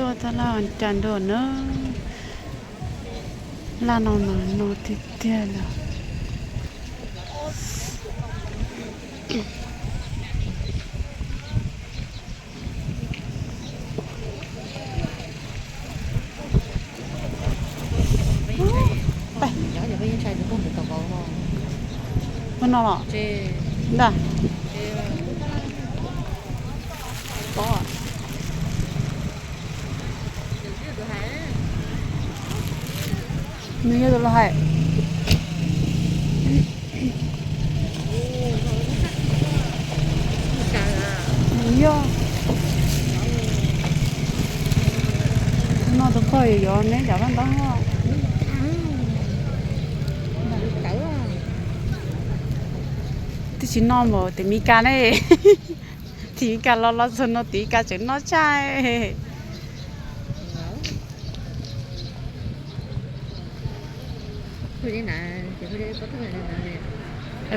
Tuaj tab laj cas ntua na, laj no no no tiag tiag lawm. Ua no los ntag. Nws yog tus los hais. Yog no tus pog yuav yuav neb cov paj ntaub. Twb tsis noj npaum tim Meskas ne. Tim Meskas los los txog no tim Meskas tseem noj tshaj.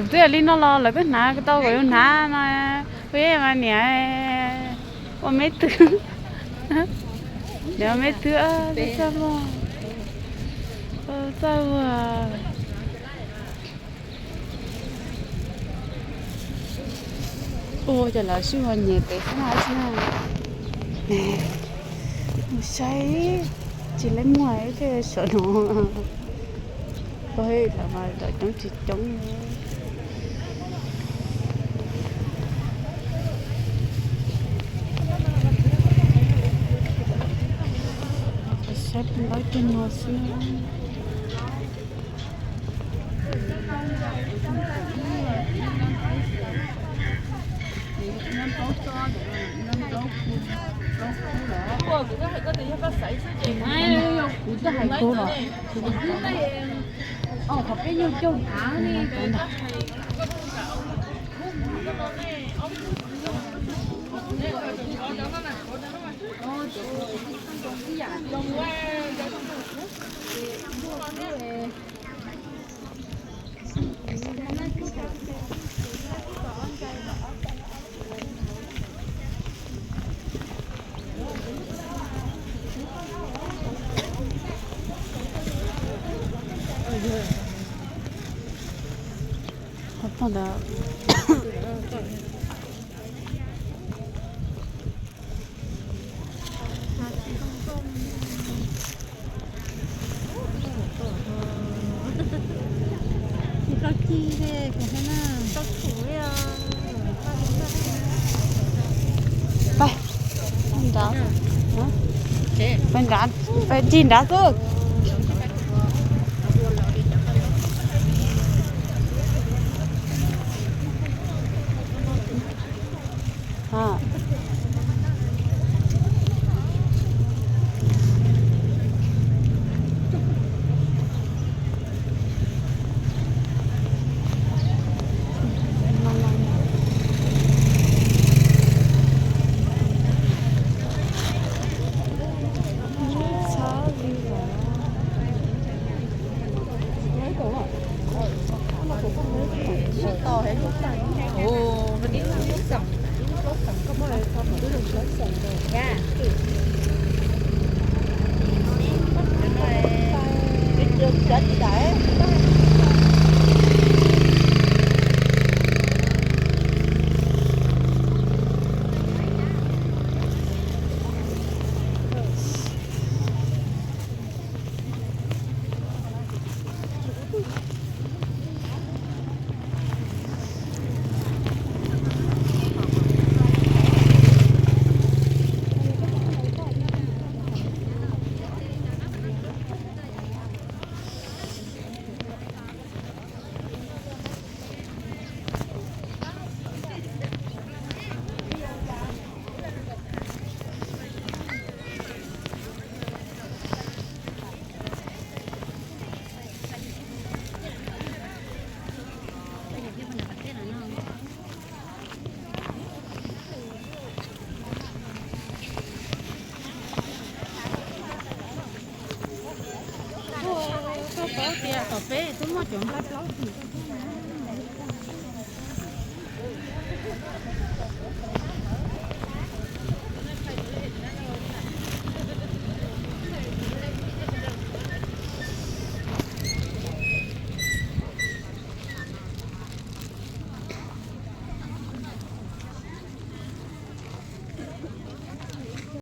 Twb yog li no los lawv twb hnav tau kom yus hnav no. Ua mas niam, ua me twg, niam ua me twg, txaj muag, txaj muag. Ua cas lawv sib ua nyem pem xwb na tsis na. Mus saib tsis lawv muag ib teg saum no. Ua lawv mas lawv coob tsis coob. Saib paj ntaub cog no xwb. Kuv twb hais koj los, qhov peb nyuag caug ntag. Qhov pog ntawd. Pais nrad, pais nrad, pais tig nrad xwb. Koj paub tias tom peb twb muaj cov nplai plaub twg.